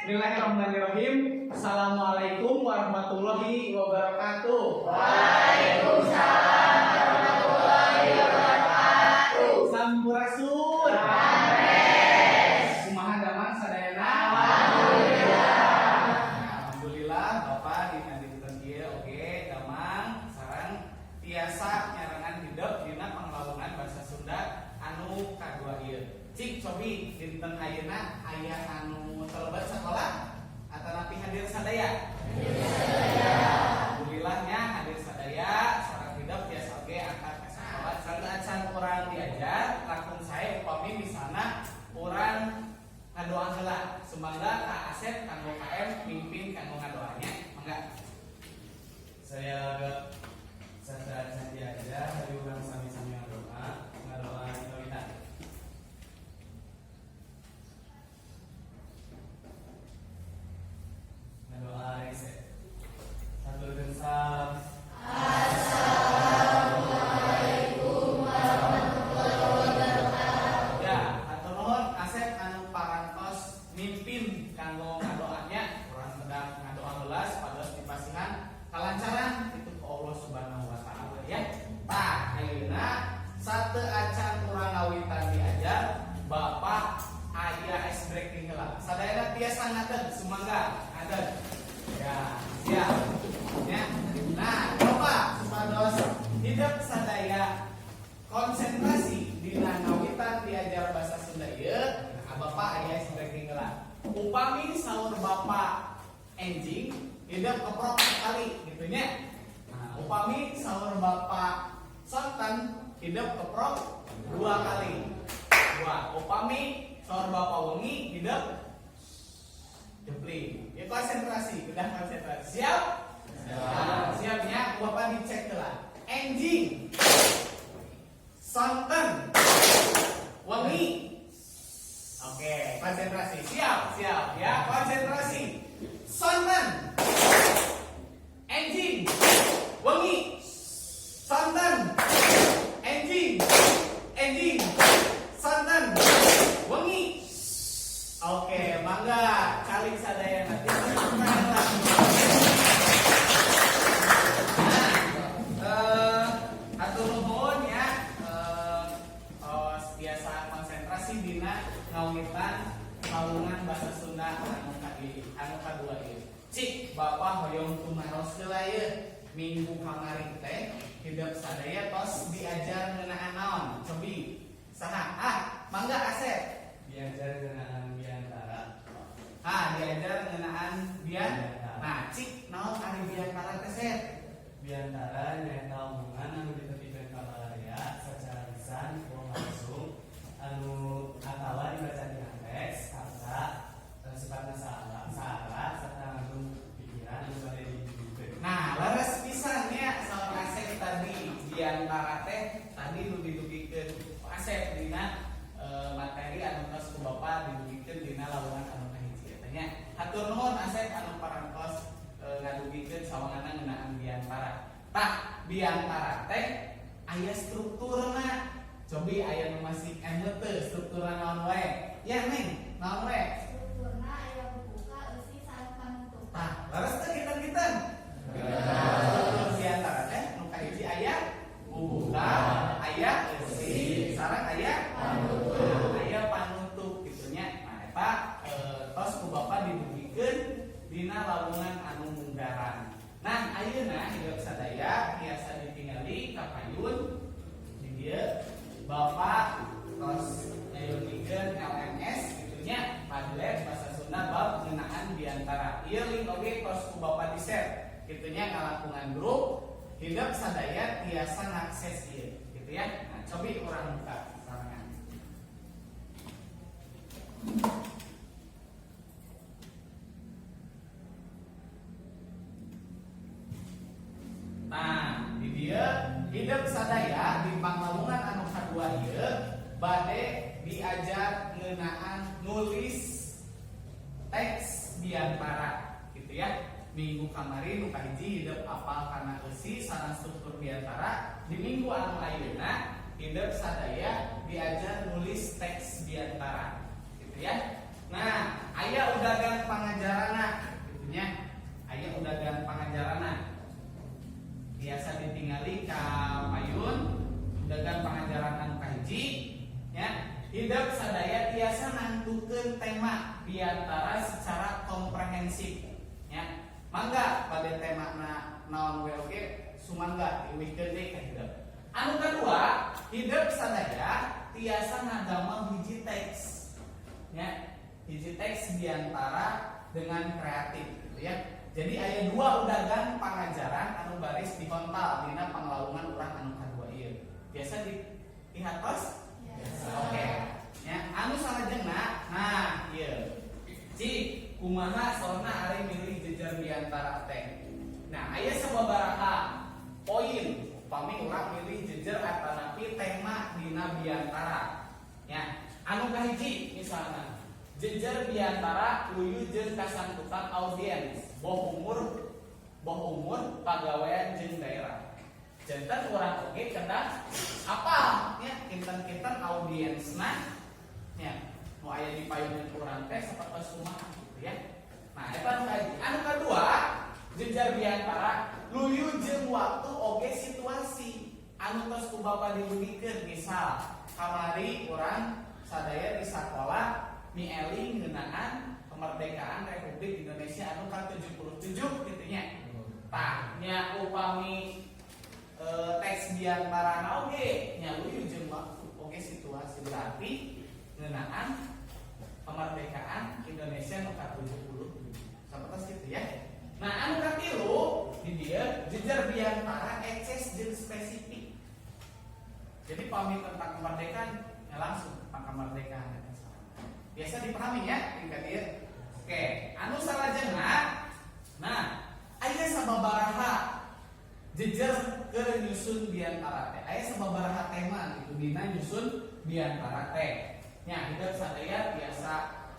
Bismillahirrahmanirrahim. Assalamualaikum warahmatullahi wabarakatuh. Waalaikumsalam warahmatullahi wabarakatuh. Sampurasun. Kumaha damang sadayana? Alhamdulillah. Alhamdulillah, Bapak dina dinten ieu oge damang sareng tiasa nyarengan hidep dina panglawungan bahasa Sunda anu kadua ieu. Cik, cobi, dinten ayeuna aya anu teu lebet sekolah atanapi hadir sadaya? Alhamdulillah nya, hadir sadaya sareng hidep tiasa oge angkat ka sekolah. Sareng acan urang diajar, langkung sae upami misalna urang ngadoa heula. Sumangga ka Asep kanggo KM mimpin kanggo ngadoanya. Mangga. Saya agak sadar aja dari urang sami-sami ngadoa, ngadoa kawitan. Ngadoa rese. Satu dan salam. Assalamualaikum warahmatullahi wabarakatuh. Ya, hatur nuhun Asep anu parantos mimpin kanggo ngadoanya. Urang kedah ngadoa heula supados dipasihan kalancaran itu ku Allah Subhanahu wa taala ya. Tah, ayeuna sateuacan urang ngawitan diajar, Bapak aya ice breaking heula. Sadayana tiasa ngadeg, sumangga ngadeg. Ya, siap. Ya. Nah, coba supados hidep sadaya konsentrasi dina ngawitan diajar bahasa Sunda ieu, nah, Bapak aya ice breaking heula. Upami saur Bapak enjing, hidep keprok sekali gitu nya. Nah, upami saur Bapak sonten, hidep keprok dua kali. Dua. Upami saur Bapak wengi, hidep jepling. Ya, konsentrasi, udah konsentrasi. Siap? Siap. Siapnya, Bapak dicek lah. Enjing. Sonten. Wengi. Oke, konsentrasi. Siap, siap ya, konsentrasi. Sonten. Enjing. Wengi. Sonten. Enjing. Enjing. Sonten. Wengi. Oke, mangga calik sadaya nanti. Nah, hatur nuhun ya, tos biasa konsentrasi dina ngawitan lawungan bahasa Sunda anu kadi anu kadua ieu. Cik, Bapak hoyong tumaros heula ieu. Minggu kamari teh hidep sadaya tos diajar ngeunaan naon? Cobi saha? Ah, mangga Asep. Diajar ngeunaan biantara. Ah, diajar ngeunaan bian. Biantara. Nah, cik, naon ari biantara teh, Sep? Biantara nyaeta omongan anu ditepikeun ka balarea secara lisan atau langsung anu atawa dibaca dina teks karena sifatna salah salah serta ngandung pikiran anu bade ditujukeun. Nah, leres pisan nya saur Asep tadi, biantara teh tadi nu didugikeun ku Asep dina materi anu tos ku Bapak didugikeun dina lawungan anu kahiji eta nya. Hatur nuhun Asep anu parantos ngadugikeun sawanganna ngeunaan biantara. Tah, biantara teh aya strukturna. Cobi aya nu masih emut teu strukturna naon wae? Ya, Neng, naon wae? Strukturna aya bubuka, eusi sareng panutup. Tah, leres teu kinten-kinten? Struktur biantara teh nu kahiji aya bubuka, aya eusi, sareng aya panutup. Aya panutup kitu nya. Nah, eta tos ku Bapak didugikeun dina lawungan anu munggaran. Nah, ayeuna hidep sadaya tiasa ditingali ka payun di dieu Bapak tos nyayogikeun LMS kitu nya, Padlet bahasa Sunda bab ngeunaan biantara. Ieu link oge tos ku Bapak di-share kitu nya ngalangkungan grup, hidep sadaya tiasa ngakses ieu gitu ya. Nah, cobi urang buka sarangan. Nah, di dieu hidep sadaya di panglawungan anu kadua ieu bade diajar ngeunaan nulis teks biantara gitu ya. Minggu kamari nu kahiji hidep apal kana eusi sareng struktur biantara. Di minggu anu ayeuna hidep sadaya diajar nulis teks biantara gitu ya. Nah, Aya udagan pangajarana gitu nya. Aya udagan pangajarana. Biasa ditingali ka payun udagan pangajaran anu kahiji nya, hidep sadaya tiasa nangtukeun tema biantara secara komprehensif nya. Mangga pada tema naon we oge sumangga diuihkeun deui ka hidep. Anu kedua, hidep sadaya tiasa ngadamel hiji teks nya, hiji teks biantara dengan kreatif gitu ya. Jadi aya dua udagan pangajaran anu baris dihontal dina panglawungan urang anu kadua ieu. Biasa diperhatos? Oke. Ya, anu salajengna, nah ieu. Cik, kumaha soalna ari milih jejer biantara teh. Nah, aya sababaraha poin upami urang milih jejer atanapi tema dina biantara. Ya, anu kahiji misalna jejer biantara luyu jeung kasangkutan audiens, boh umur, pagawean jeung daerah. Janten urang oge kedah apa nya kinten-kinten audiensna nya nu aya di payun urang teh sapertos kumaha gitu ya. Nah, eta anu kahiji. Anu kadua, jejer biantara luyu jeung waktu oge situasi anu tos ku Bapak dilugikeun. Misal kamari urang sadaya di sakola mieling ngeunaan kemerdekaan Republik Indonesia anu ka-77 gitu nya. Tah, nya upami teks biantara oge nya luyu jeung waktu oge situasi, berarti ngeunaan kemerdekaan Indonesia nu ka-77. Sapertos gitu ya. Nah, anu katilu di dieu jejer biantara eces jeung spesifik. Jadi pami tentang kemerdekaan ya langsung tentang kemerdekaan eta salah. Biasa dipahami ya tingkat dieu. Oke, anu salajengna, nah, aya sababaraha jejer keur nyusun biantara teh. Aya sababaraha tema gitu dina nyusun biantara teh. Nya hidep sadaya biasa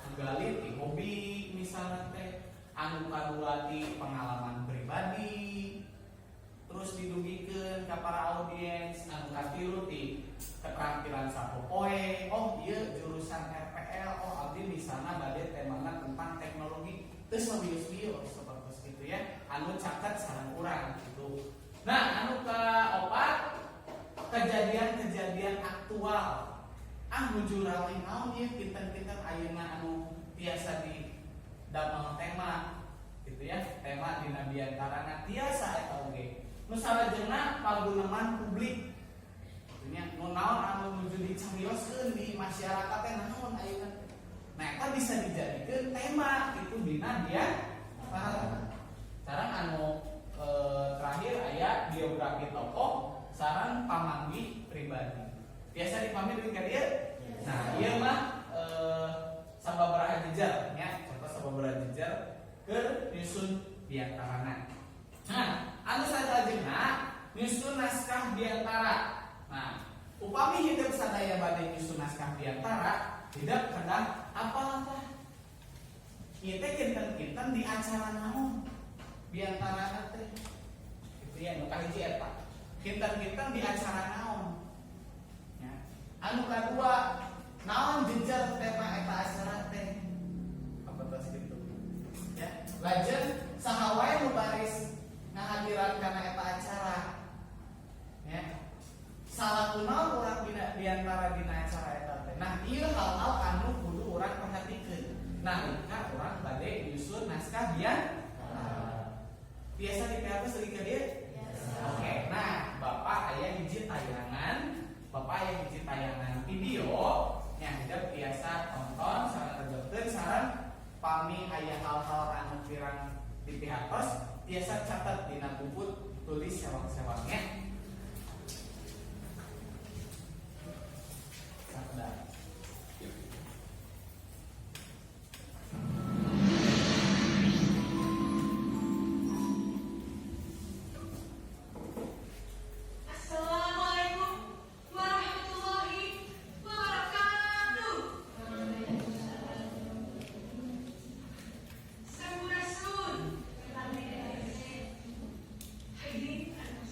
menggali ti hobi misalnya teh, anu kadua ti pengalaman pribadi, terus didugikeun ka para audiens, anu katilu ti keterampilan sapopoe. Oh iya, jurusan RPL, oh abdi misalnya bade temana tentang teknologi, terus bios-bios seperti itu ya, anu caket sareng urang gitu. Nah, anu keopat, kejadian-kejadian aktual, ah nuju rame naon ieu kinten-kinten ayeuna anu tiasa di damel tema gitu ya, tema dina biantarana tiasa eta oge. Nu salajengna paguneman publik. Nya nu naon anu nuju dicarioskeun di masyarakat teh naon ayeuna. Nah, eta bisa dijadikeun tema gitu dina biantara. Sareng anu terakhir aya biografi tokoh sareng pamanggih pribadi. Biasa dipahami dengan ka dieu? Nah, ieu mah sababaraha jejer nya, contoh sababaraha jejer keur nyusun biantarana. Nah, anu salajengna nyusun naskah biantara. Nah, upami hidep sadaya bade nyusun naskah biantara, hidep kedah apa-apa. Ieu teh kinten-kinten di acara naon biantara teh. Gitu ya, nu kahiji eta. Kinten-kinten di acara naon. Ya. Anu kadua, naon jejer tema eta acara teh. Apa tos gitu. Ya, lajeng saha wae nu baris ngahadiran kana eta acara. Ya. Salaku naon urang dina biantara dina acara eta teh. Nah, ieu hal-hal anu kudu urang perhatikeun. Nalika urang bade nyusun naskah biantara. Biasa di PHP sering ke dieu? Oke, nah Bapak aya hiji tayangan, Bapak aya hiji tayangan video yang hidep biasa tonton sareng rejepkeun, sareng pami aya hal-hal anu kirang dipihartos biasa catat dina buku tulis sewang-sewangnya. Sakedap. Assalamualaikum warahmatullahi wabarakatuh. Sampurasun. Hadirin anu.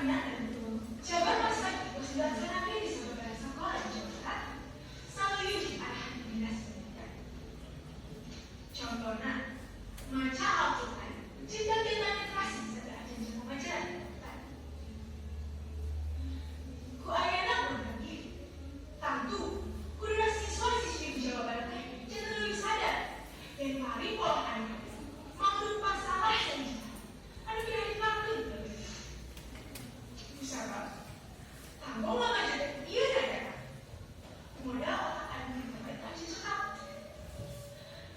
Jabar masa terus dilaksanakan di sababaraha sekolah di Jawa Barat, saluyu jeung arahan Dinas Pendidikan. Contohna, maca Al-Quran jeung kegiatan literasi sateuacan jam pelajaran. Ku ayana program ieu, tangtu kuduna siswa-siswi di Jawa Barat teh janten leuwih sadar yen pari polah anu mangrupa salah sahiji anu kedah dilakukeun. Kusabab kanggo ngamajukeun ieu nagara, modal otak anu pinter eta cekap.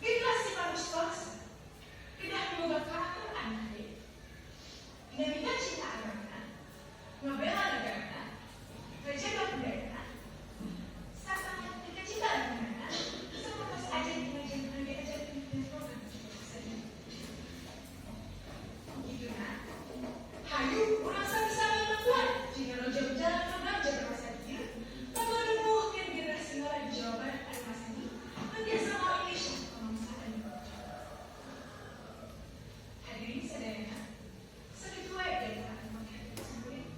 Generasi panerus bangsa kedah miboga karakter anu hade, dinamika cinta agamana, ngabela negarana, ngajaga budayana, sarta cinta lingkunganna, sapertos ajen pengajian anu diajarkeun dina program saja. Kituna, hayu urang sami-sami mangkuan jika rojong jalan program Jabar Masa ieu kanggo numbuhkeun generasi ngora di Jawa Barat anu masani nu tiasa mawa Indonesia ka mangsa anu. Hadirin sadayana, sakitu wae dari anu mangke simkuring.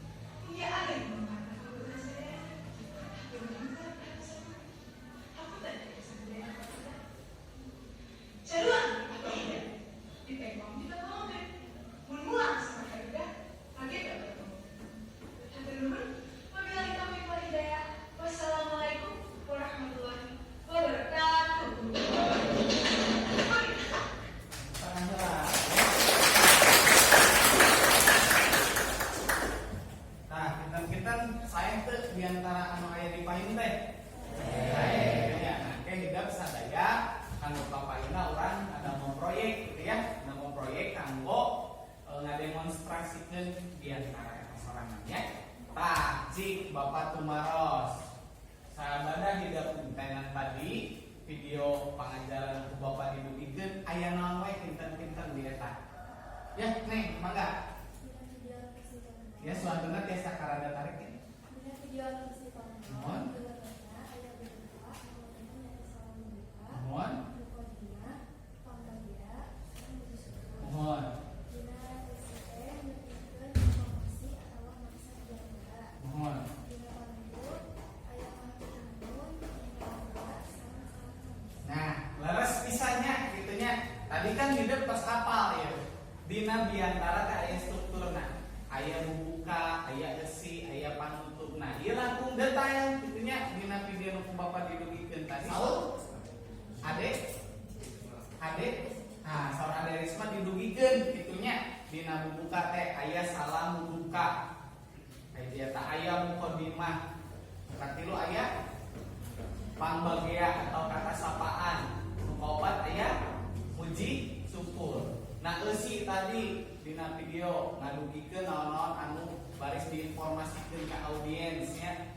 Mugia ageng manfaatna kanggo urang sadayana. Hatur nuhun. Hapunten sadayana. Caruang atau tidak, ditengok ditengokkeun. Mun mulang sama harga, kaget atau. Hatur nuhun. Wabillahi taufiq wal hidayah. Wassalamualaikum warahmatullahi wabarakatuh. Tangan heula. Nah, kinten-kinten sae teu diantara anu aya di payun teh? Sae ya. Nah, ke hidep sadaya kanggo papayuna urang ada mau proyek gitu ya, ada mau proyek kanggo ngademonstrasikeun diantara eta sorangan ya. Tah, cik Bapak tumaros. Sabada hidep tenan tadi video pangajaran ku Bapak didugikeun, aya naon wae kinten-kinten di eta? Ya, Neng, mangga. Ya, suantuna tiasa karada tarik ya. Dina video anu geus ditonton, Mohon. dileresna aya bubuka anu penting nyaeta salam buka, Mohon. mukadimah, pambagea, sareng puji syukur. Mohon. Dina eusi teh nepikeun informasi atawa maksad biantara. Mohon. Dina panutup aya pangatur nuhun, menta sareng salam sambilan. Nah, leres pisan nya gitu nya. Tadi kan hidep pas apal ya. Dina biantara teh aya strukturna. Aya bubuka, aya eusi, aya panutup. Nah, ieu langkung detail gitu nya dina video nu ku Bapak didugikeun tadi. Saur? Ade? Ade? Nah, saur Ade Risma didugikeun kitu nya. Dina bubuka teh aya salam bubuka. Aya dia teh aya mukadimah. Katilu aya pangbagea atau kata sapaan. Nu kaopat aya puji syukur. Nah, eusi tadi dina video ngadugikeun naon-naon anu baris diinformasikeun ka audiensnya.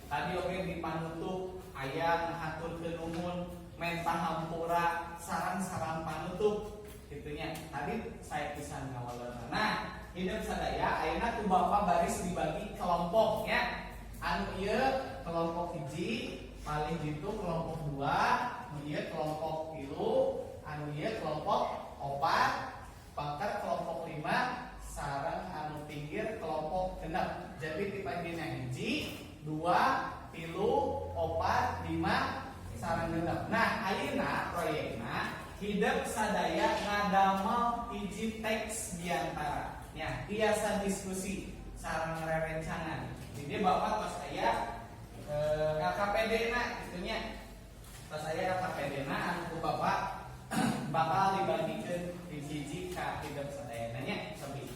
Tadi oge di panutup aya ngahaturkeun nuhun, menta hampura, sareng-sareng panutup kitu nya. Tadi sae pisan ngawalerna. Nah, hidep sadaya, ayeuna ku Bapak baris dibagi kelompok ya. Anu ieu kelompok hiji, paling jitu kelompok dua, anu ieu kelompok tilu, anu ieu kelompok opat, pangker kelompok lima, sareng anu pinggir kelompok genep. Jadi dibagina hiji, dua, tilu, opat, lima, sareng genep. Nah, ayeuna proyekna hidep sadaya ngadamel hiji teks biantara. Ya, tiasa diskusi sareng rerencangan. Jadi Bapak tos aya LKPD na kitu nya. Tos aya LKPD na anu ku Bapak bakal dibagikeun hiji-hiji ka hidep sadaya nya sepi.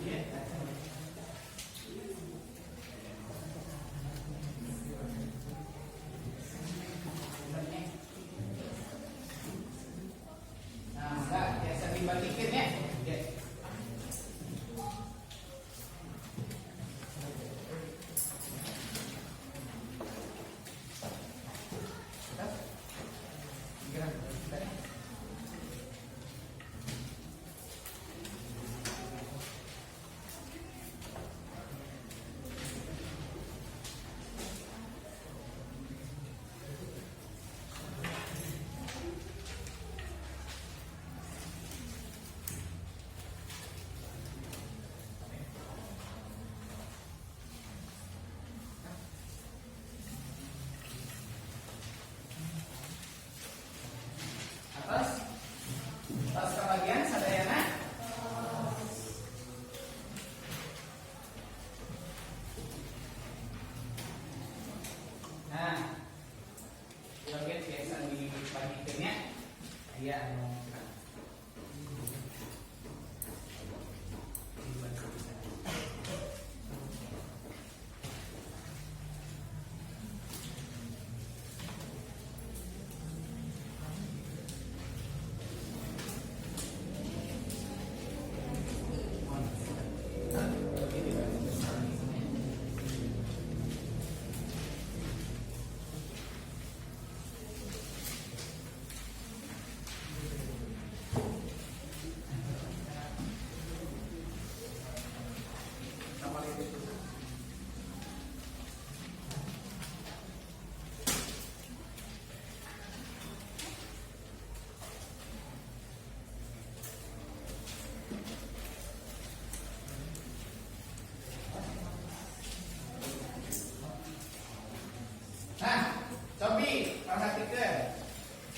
Iya.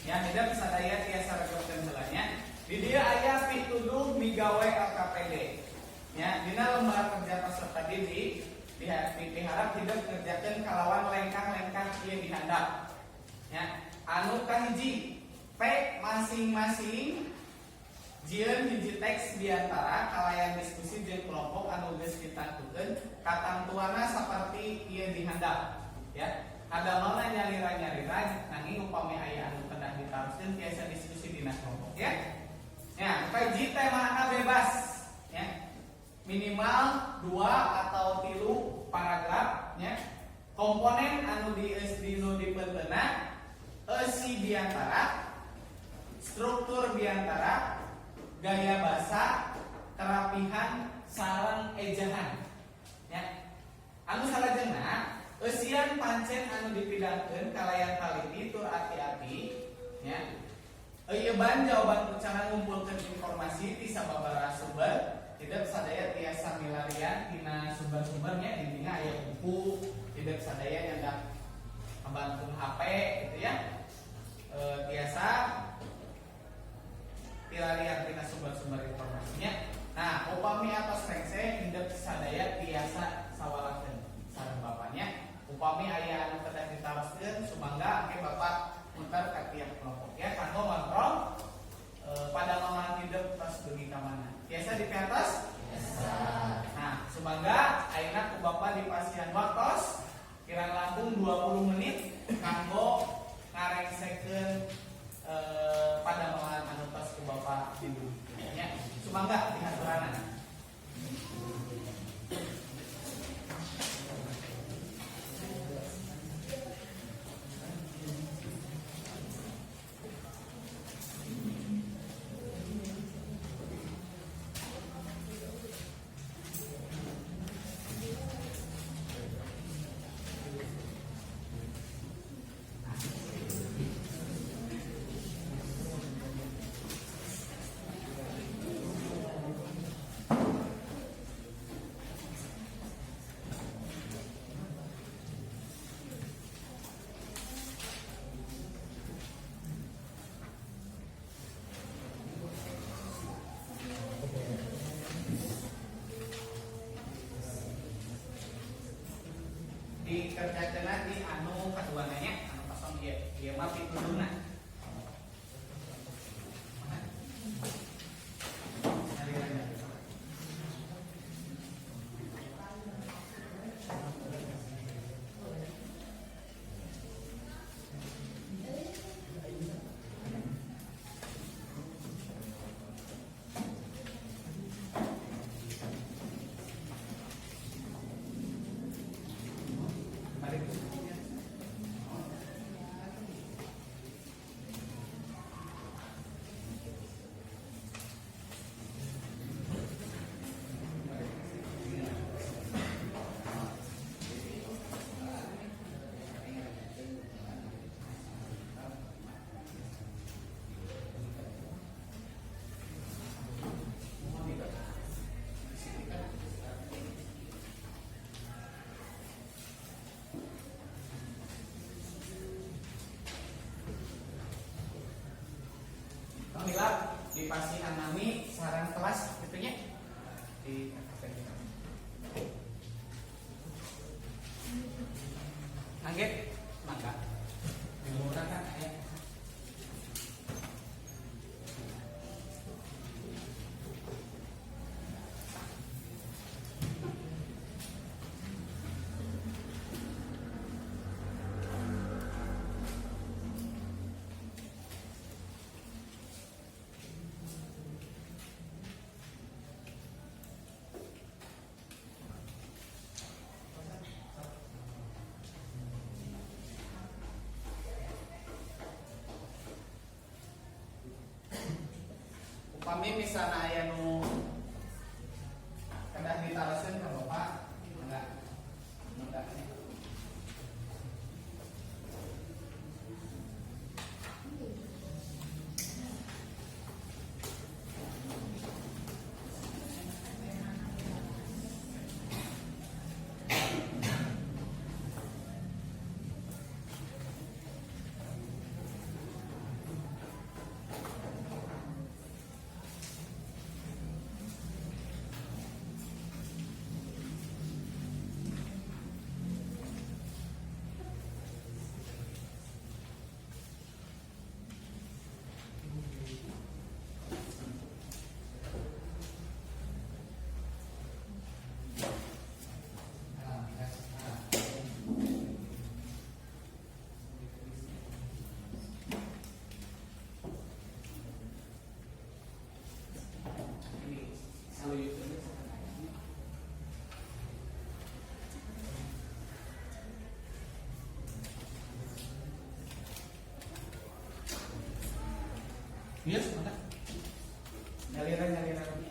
Ya, hidep sadaya tiasa regepkeun heula nya. Di dieu aya pituduh migawe LKPD. Ya, dina lembar kerja peserta didik diharap hidep ngerjakeun kalawan lengkah-lengkah ieu dihandap. Ya, anu kahiji P masing-masing jieun hiji teks diantara kalayan diskusi jeung kelompok anu geus ditangtukeun katamtuanna saperti ieu dihandap. Ya, ada nyalira-nyalira, nanging upami aya anu kedah ditaroskeun tiasa diskusi dina kelompok ya. Ya, kahiji temana bebas ya. Minimal dua atau tilu paragraf ya. Komponen anu di dinu dipenteuna eusi biantara, struktur biantara, gaya bahasa, kerapihan, sareng ejahan ya. Anu salajengna eusian pancen anu dipidangkeun kalayan taliti tur ati-ati ya. Eueuban jawaban cara ngumpulkeun informasi ti sababaraha sumber. Hidep sadaya tiasa milarian tina sumber-sumbernya, intinya aya buku, hidep sadaya nyandak membantu HP gitu ya, tiasa milarian tina sumber-sumber informasinya. Nah, upami atos rengse, hidep sadaya tiasa sawalakeun sareng bapaknya. Upami aya anu kedah ditaroskeun, sumangga engke bapak muter ka tiap kelompok ya kanggo ngontrol pada momen hidup tos dugi ka mana. Tiasa dipiantos? Nah, sumangga ayeuna ku bapak dipasihan waktos kirang langkung 20 menit kanggo ngarengsekeun pada momen anu tos ku bapak didugikeun nya. Sumangga dihaturanan. Dikerjakeun di anu kaduana nya, anu kosong ieu. Ieu mah pituduhna. Mana? Nyari-nyari. Balik. Bang Hilap di pasihan nami sareng kelas gitu nya di Angget mangga di kan aya. Upami misalnya aya nu kedah ditaroskeun ka bapak, mangga. Mangga. Iya, sebentar. Nyaliran nyaliran.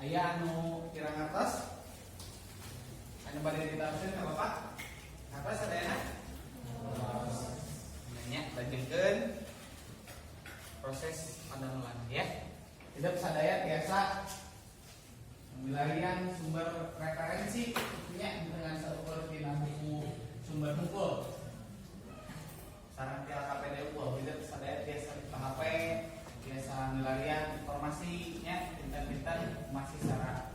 Aya anu kirang atas, anu bade ditafsir ka Bapak? Apa sadayana? Nanya lajengkeun proses padamelan ya. Tidak sadaya biasa milarian sumber referensi nya dengan seukur dina buku sumber hukum. Sareng ti LKPD unggul, tidak sadaya biasa di HP, biasa milarian informasinya pintar-pintar masih secara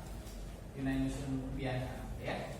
dina nyusun biasa ya.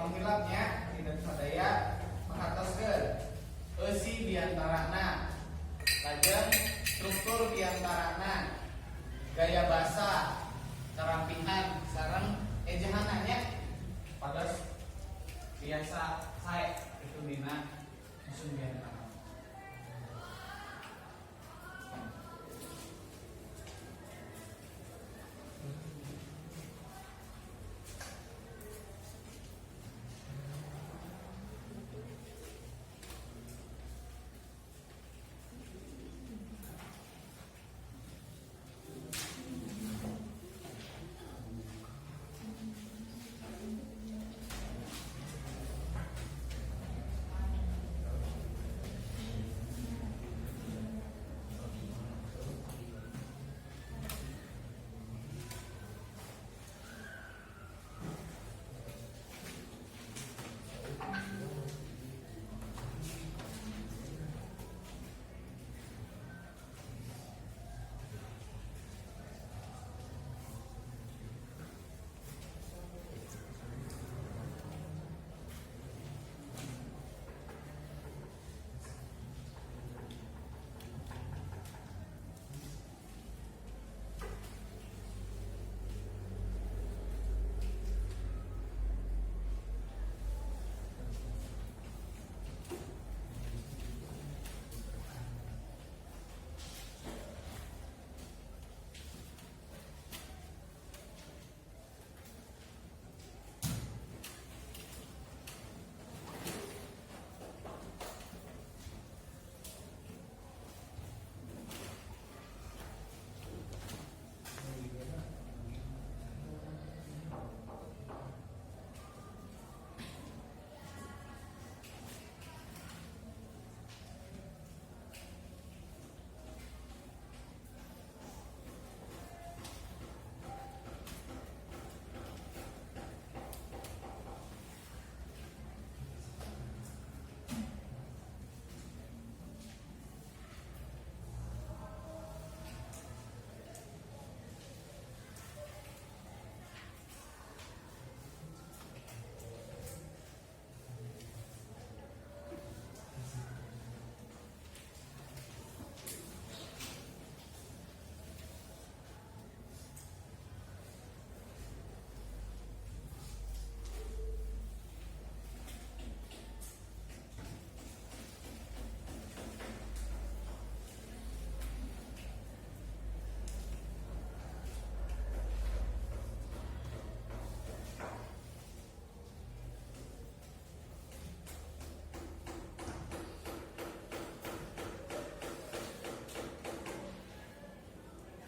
Tong hilap nya, dinten sadaya perhatoskeun eusi biantarana, lajeng struktur biantarana, gaya basa, kerampihan sareng ejahanna nya. Pados biasa sae itu dina nyusun biantara.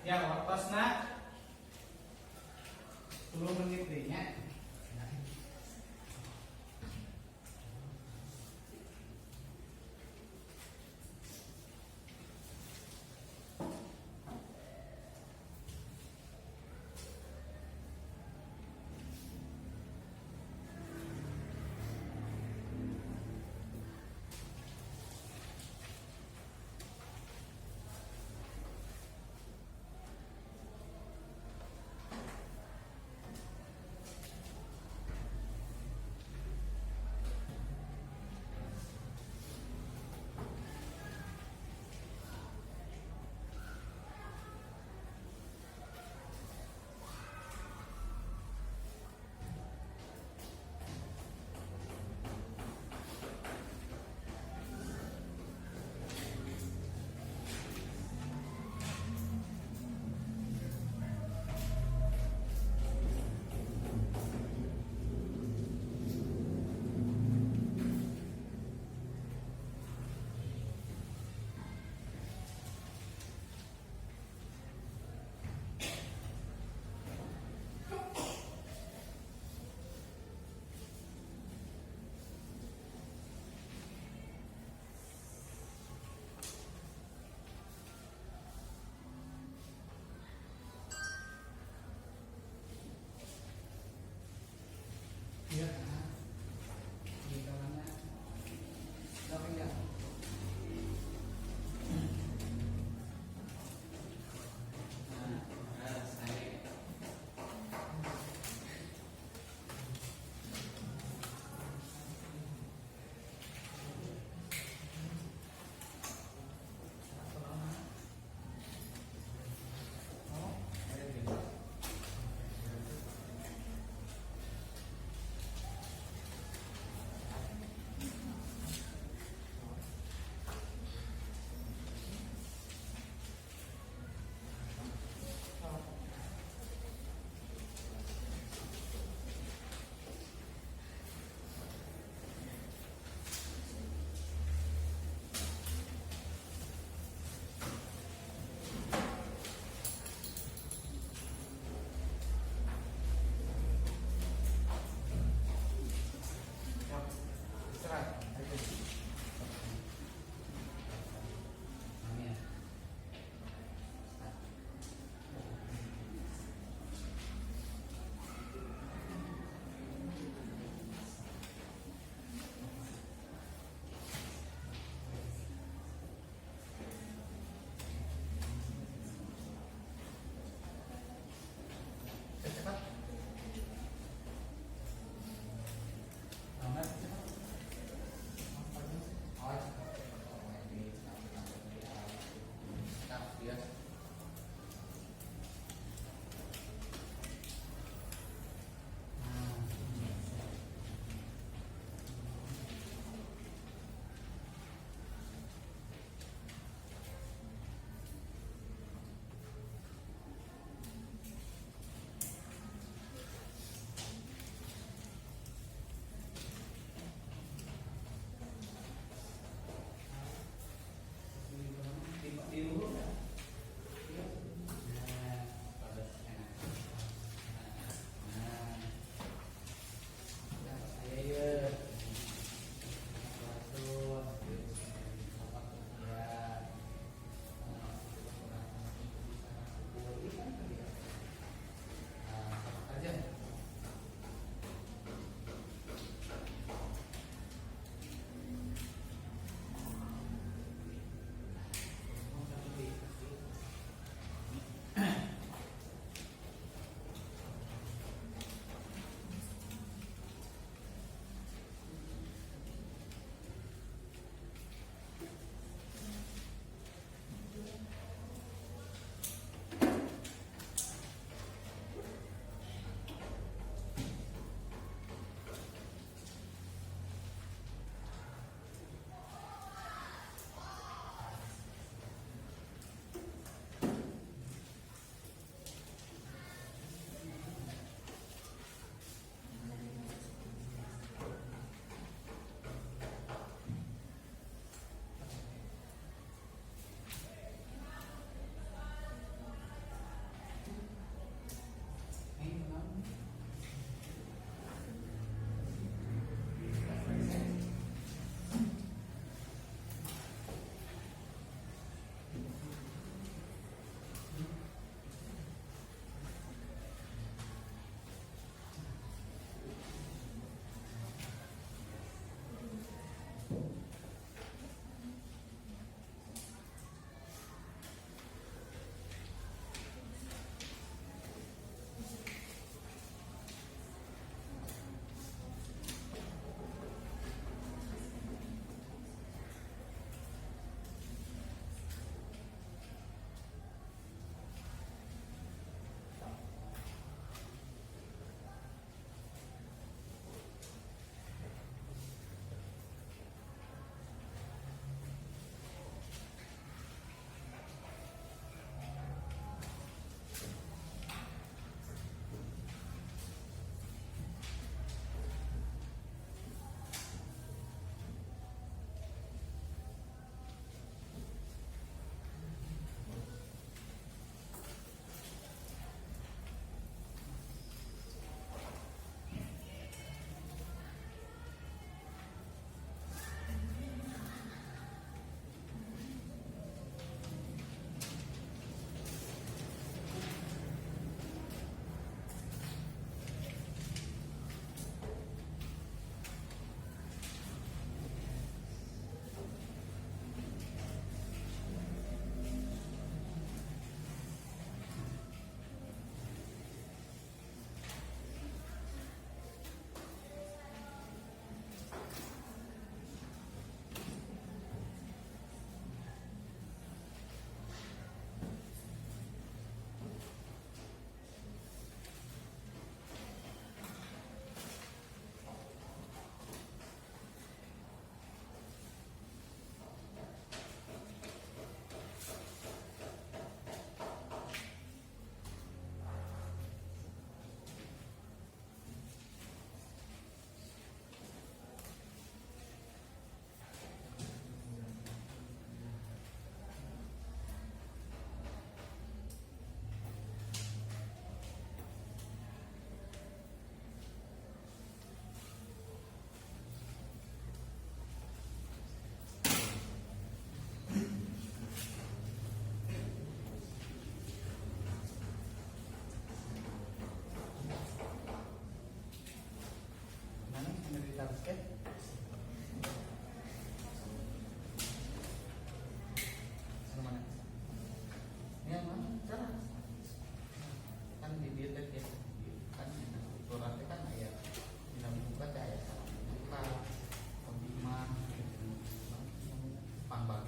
Ya, waktosna 10 menit deui nya.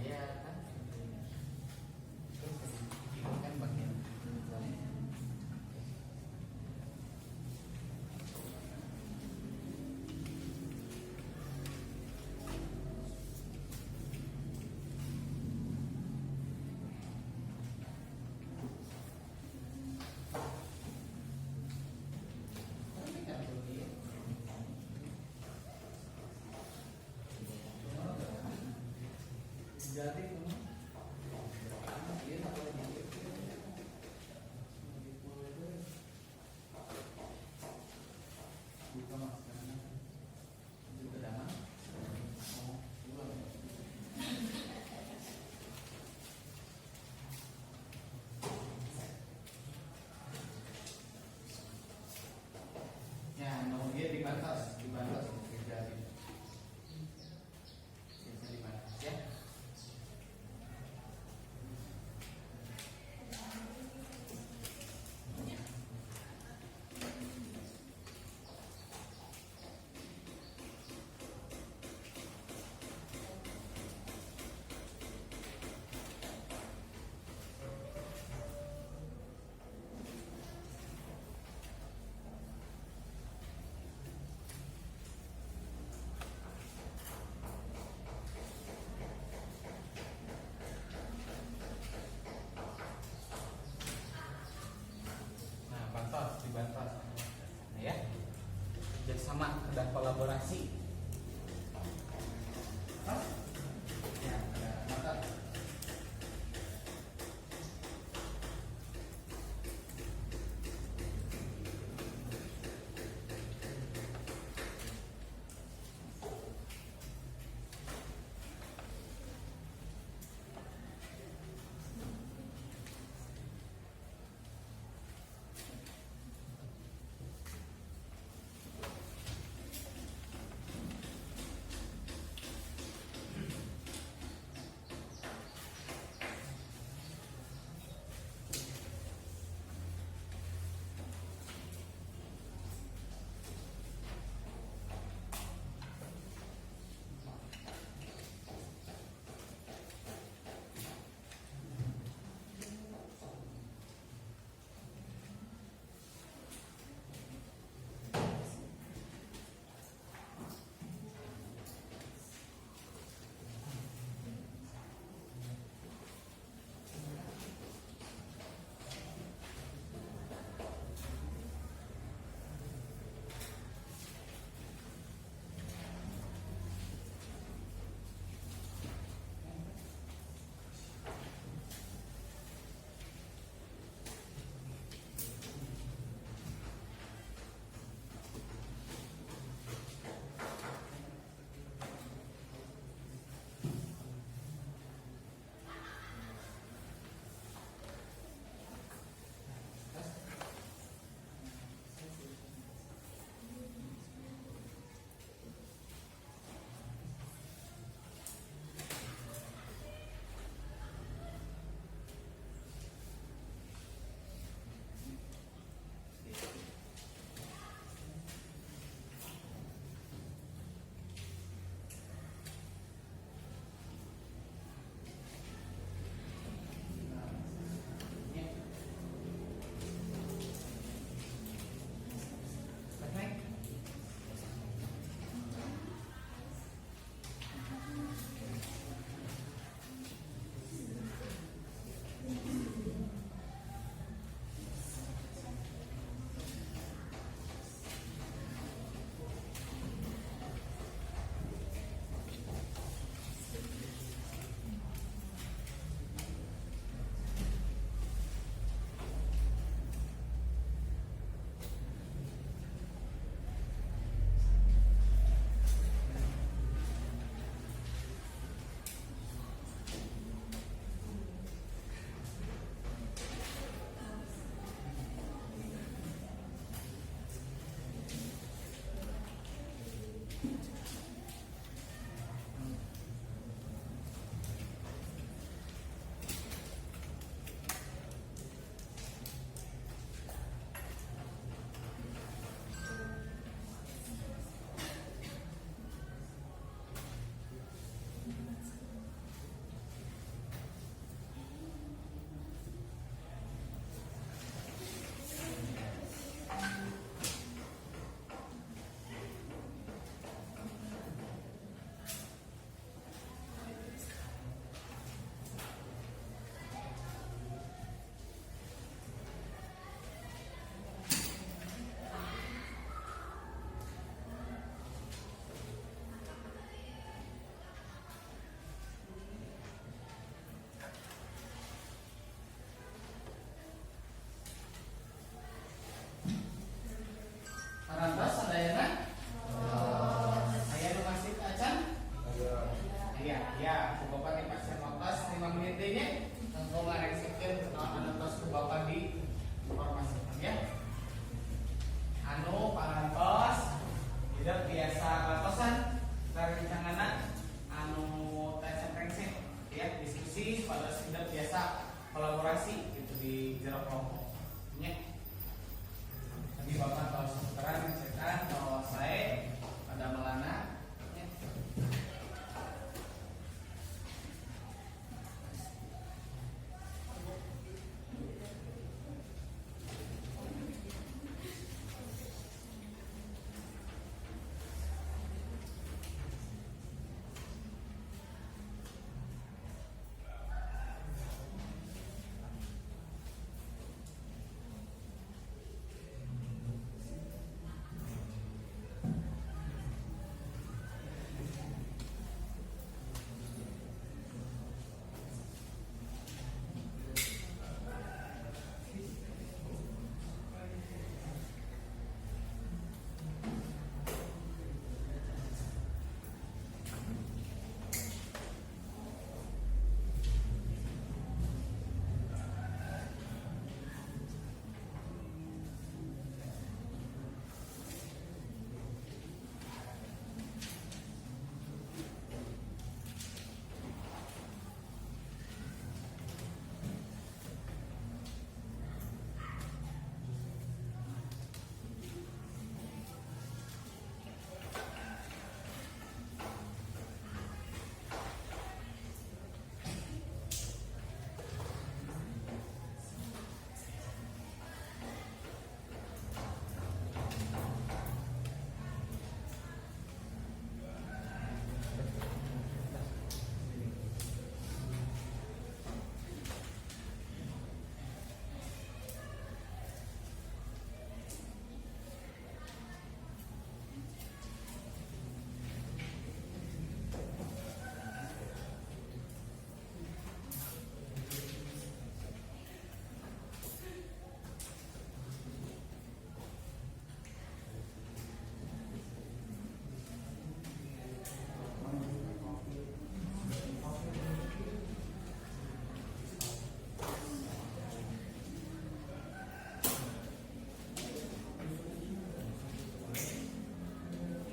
Aya kan. Terus ini kan bagian. Jadi buka maskernya juga damai. Oh, pulang. Ya, nu ieu dibantos, dibantos jadi. Biasa dibantos ya. nya, kanggo ngarengsekeun naon anu tos ku Bapak di informasikan ya. Anu parantos tidak biasa bantosan rerencanganna anu rengse ya, diskusi pada tidak biasa kolaborasi gitu di jero kelompok nya. Tadi Bapak tos terang ngecekan bahwa saya pada melana ya.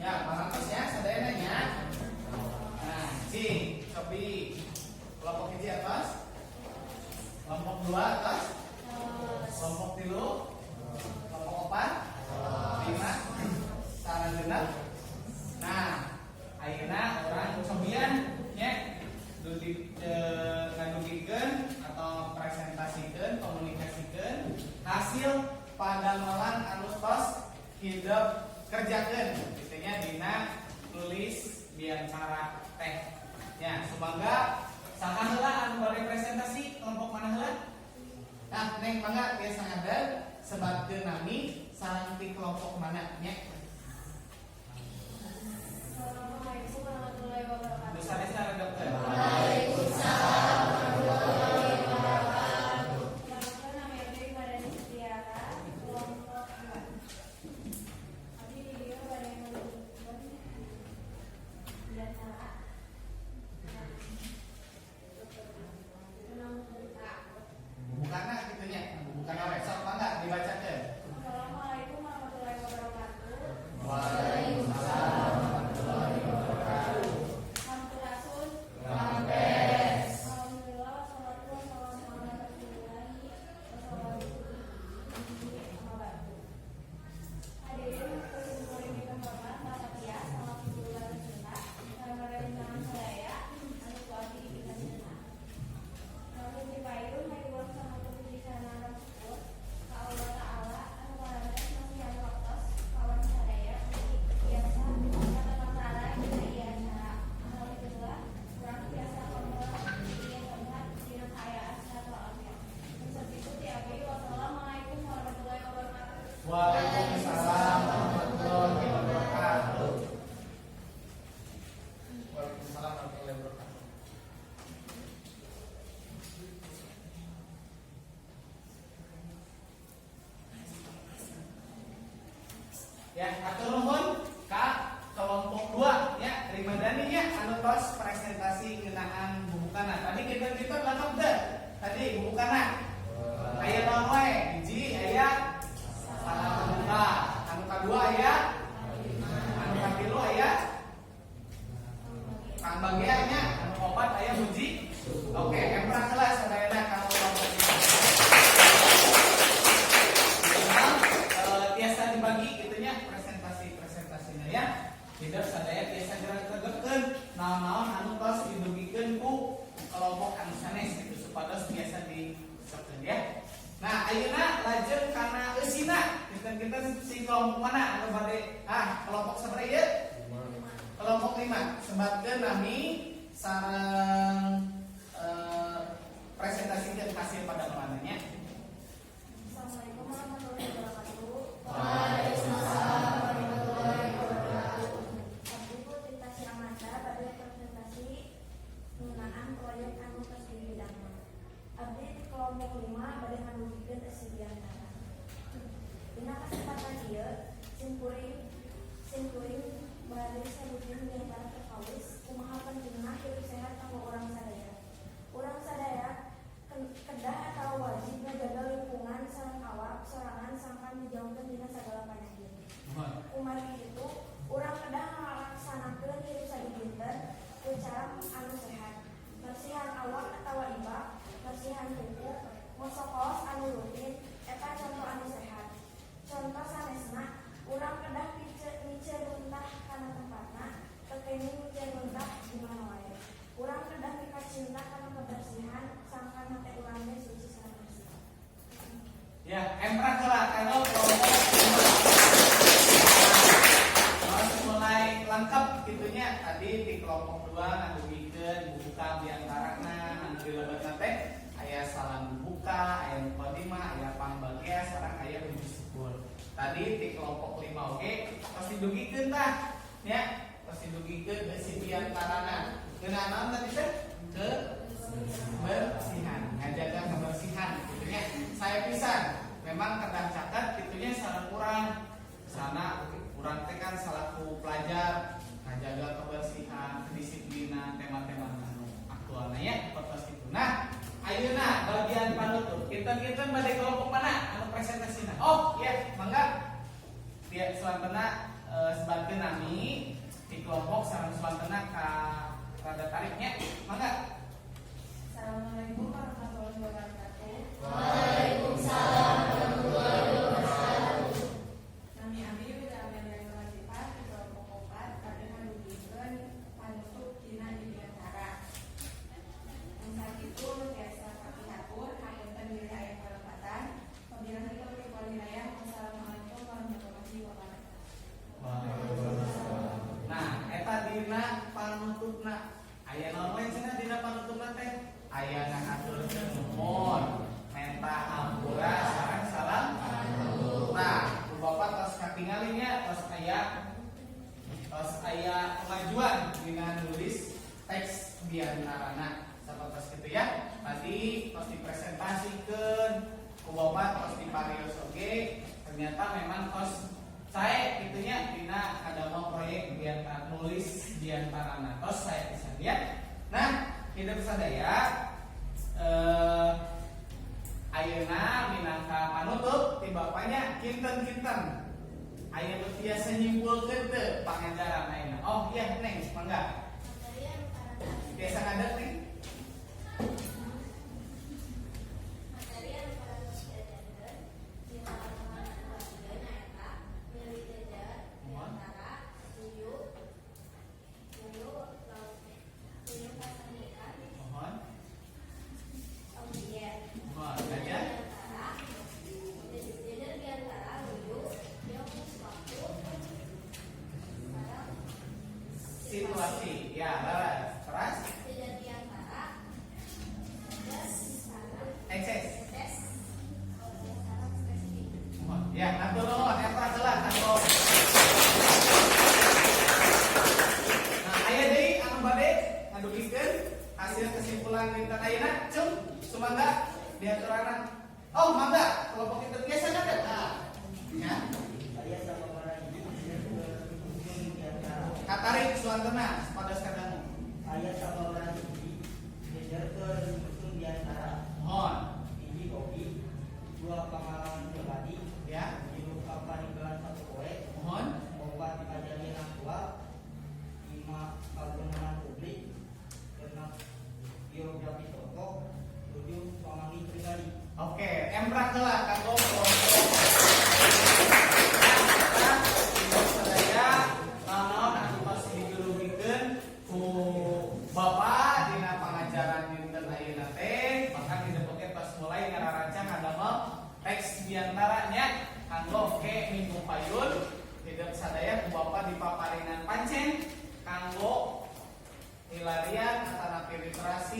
Ya, parantos ya, sadayana nya. Nah, cing, cobi kelompok hiji atos, kelompok dua atos, kelompok tilu, kelompok opat, lima, sareng genep. Nah, ayeuna urang cobian nya dugi ngadugikeun atau presentasikeun, komunikasikeun hasil padamelan anu tos hidep kerjakeun kitu nya dina tulis biantara teh. Ya, sumangga saha heula anu bade presentasi, kelompok mana heula? Nah, Neng, mangga biasa ngadeg, sebatkeun nami sareng ti kelompok mana nya. Assalamualaikum warahmatullahi wabarakatuh. Nu sanesna redepkeun. Waalaikumsalam warahmatullahi wabarakatuh. Perkenalkan, nama Abdi Madani Setiara, kelompok 2. Abdi di dieu bade ngalukiskeun biantara. Bukana kitu nya, bukana we, sok mangga dibacakeun. Assalamualaikum warahmatullahi wabarakatuh. Waalaikumsalam warahmatullahi wabarakatuh. Sampurasun. Rampes. Alhamdulillah wassalatu wassalamu ala rasulillah amma ba'du. Hadirin kuring dipihormat Pak Satya salaku guru bahasa Sunda sareng rerencangan sadaya anu ku abdi dipikacinta. Lamun dipayun hayuwang sangat puji sareng syukur ka Allah Ta'ala anu parantos masihan waktos kawan sadaya mugi tiasa katepang dina ieu acara. Alhamdulillah urang tiasa ngobrol ieu tempat dina kaayaan sehat walafiat. Sakitu ti abdi, wassalamualaikum warahmatullahi wabarakatuh. Waalaikumsalam warahmatullahi wabarakatuh. Waalaikumsalam warahmatullahi wabarakatuh. Ya, hatur nuhun ka kelompok 2 ya, Rimadani nya anu tos presentasi ngeunaan bubukana. Tadi kita lengkap teu? Ti kelompok mana anu bade? Ah, kelompok sabaraha ieu? Kelompok 5. Sebatkeun nami sareng presentasikan hasil pada nya. Assalamualaikum warahmatullahi wabarakatuh. Waalaikumsalam warahmatullahi wabarakatuh. Abdi Putri Tasya Amanda pada presentasi ngeunaan proyek anu tos dibidangna. Abdi di kelompok 5 bade ngadugikeun isi biantara. Dina kesempatan ieu simkuring bade sebutkeun biantara perkawis kumaha pentingna hirup sehat kanggo urang sadaya. Urang sadaya kedah atau wajib ngajaga lingkungan sareng awak sorangan sangkan dijauhkeun dina sagala penyakit. Kumargi itu, urang kedah ngalaksanakeun hirup sadidinten ku cara anu sehat. Bersihan awak atawa ibak, bersihan kuku, ngosok kaos anu rutin, eta contoh anu sehat. Contoh sanesna, urang kedah miceun runtah kana tempatna, teu kenging miceun runtah di mana wae. Urang kedah mikacinta kana kebersihan, sangkan hate urang ge suci sareng bersih. Ya, emprak heula kanggo kelompok 5. Terus mulai lengkap gitunya tadi di kelompok 2 ngadugikeun buka biantarana anu dilebetna teh aya salam buka, aya mukadimah, aya pangbagia, sareng aya puji syukur. Tadi di kelompok 5 oge pasti dugikeun tah ya, pasti dugikeun eusi biantarana. Ngeunaan naon tadi teh? Kebersihan, ngajaga kebersihan gitu nya. Saya pisan memang kedah caket gitunya sareng urang sana, urang teh kan salaku pelajar ngajaga kebersihan, kedisiplinan, tema-tema anu aktualna ya seperti itu. Nah, ayeuna bagian panutup. Kinten-kinten bade kelompok mana anu presentasina? Oh, iya, mangga. Dia suantena sebatkeun nami di kelompok sareng suantena ka rada tariknya. Mangga. Assalamualaikum warahmatullahi wabarakatuh. Waalaikumsalam warahmatullahi wabarakatuh. Nami abdi Wida Amelia Latifah di kelompok 4 bade ngadugikeun panutup dina di biantara. Sakitu nu tiasa kapihatur, hapunten bilih aya kalepatan. Wabillahi taufiq wal hidayah. Wassalamualaikum warahmatullahi wabarakatuh. Nah, eta dina panutupna. Aya naon wae cenah dina panutupna teh? Aya ngahaturkeun nuhun, menta hampura sareng salam. Nah, ku Bapak tos katingali nya, tos aya kemajuan dina nulis teks biantarana. Sapertos kitu ya. Tadi tos dipresentasikeun ku Bapak, tos diparios oge, ternyata memang tos saya itunya dina ada proyek biantara, nulis biantarana tos saya pisan ya. Nah, kita sadaya ayeuna minangka panutup ti bapaknya, kinten-kinten aya nu tiasa nyimpulkeun teu pangajaran ayeuna? Oh iya, Neng, mangga. Materi anu parantos Tiasa ngadeg, Neng. Materi anu parantos diajarkeun dina pertemuan ieu nyaeta milih jejer biantara, luyu luyu laut, luyu pasandikan, Mohon. Objek Mohon gajah. Biantara, jejer biantara, luyu jeung waktu sareng Situasi ya, leres teras. Jejer biantara tes sareng Ekses. tes sareng spesifik. Mohon ya, hatur nuhun, eta heula kanggo. Nah, aya deui anu bade ngadugikeun hasil kesimpulan dinten ayeuna? Cung, sumangga diaturanan. Oh, mangga, kelompok itu biasa ngadeg. Nah, ya. Saya sama para ibu biantara. Katarik suantena supados kadangu. Saya sama para ibu jejer keur nyusun biantara. Mohon. Hiji, hobi, dua, pengalaman pribadi, tilu, kapaninggalan satu poe, Mohon. opat, kejadian aktual, lima, kaguneman publik, genep, biografi tokoh, tujuh, pamanggih pribadi. Oke, emprak heula kanggo kelompok. Nah, sadaya naon anu tos digurugikeun ku Bapak dina pangajaran dinten ayeuna teh, bahkan di oge tos mulai ngararancang ngadamel teks biantaranya kanggo ke minggu payun.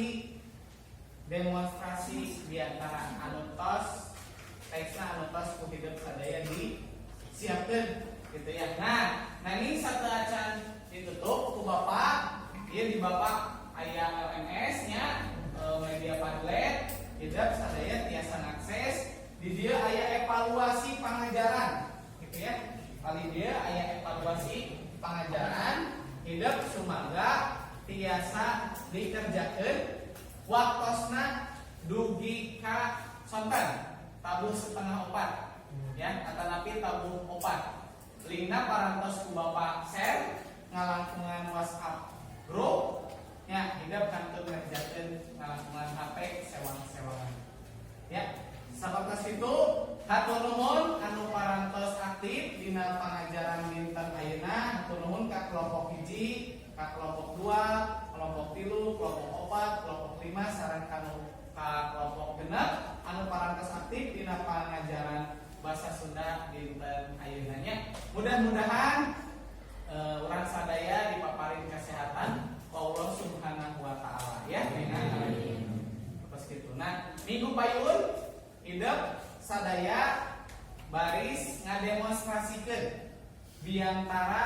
Demonstrasi, demonstrasi diantara anu tos teksna anu tos ku hidep sadaya disiapkeun gitu ya. Nah, nah, ini sateuacan ditutup ku Bapak, ieu di Bapak aya LMS nya, media Padlet, hidep sadaya tiasa ngakses. Di dieu aya evaluasi pangajaran gitu ya. Kali dieu aya evaluasi pangajaran, hidep sumangga tiasa dikerjakan, waktosna dugi ka sonten tabuh 3.30 ya, atanapi tabuh 4. Linkna parantos ku Bapak share ngalangkungan WhatsApp grup ya. Hidep kantun ngerjakeun ngalangkungan HP sewang-sewangan ya. Sapertos itu, hatur nuhun anu parantos aktif dina pangajaran dinten ayeuna. Hatur nuhun ka kelompok 1, ka kelompok 2, kelompok 3, kelompok 4, kelompok 5, sareng ka kelompok 6 anu parantos aktif dina pangajaran bahasa Sunda dinten ayeuna nya. Mudah-mudahan urang sadaya dipaparin kesehatan ku Allah Subhanahu wa taala ya. Pas gitu. Nah, minggu payun hidep sadaya baris ngademonstrasikeun biantara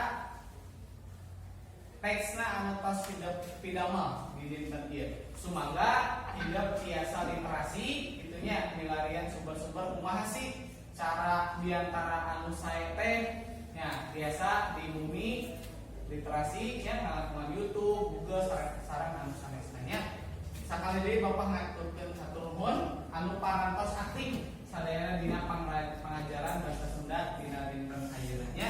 teksna anu tos hidep pidamel di dinten ieu. Sumangga hidep tiasa literasi kitu nya, milarian sumber-sumber kumaha sih cara biantara anu sae teh nya, biasa di bumi literasi ya, ngalakuan YouTube, Google, sareng anu sanesna nya. Sakali deui Bapak ngaturkeun hatur nuhun anu parantos aktif sadayana dina pangajaran bahasa Sunda dina dinten ayeuna nya.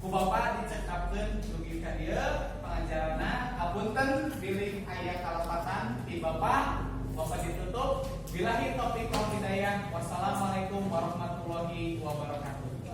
Ku Bapak dicekapkeun dugi ka dieu pangajaranna. Hapunten bilih aya kalepatan di Bapak. Bapak ditutup, billahi taufiq wal hidayah, wassalamualaikum warahmatullahi wabarakatuh.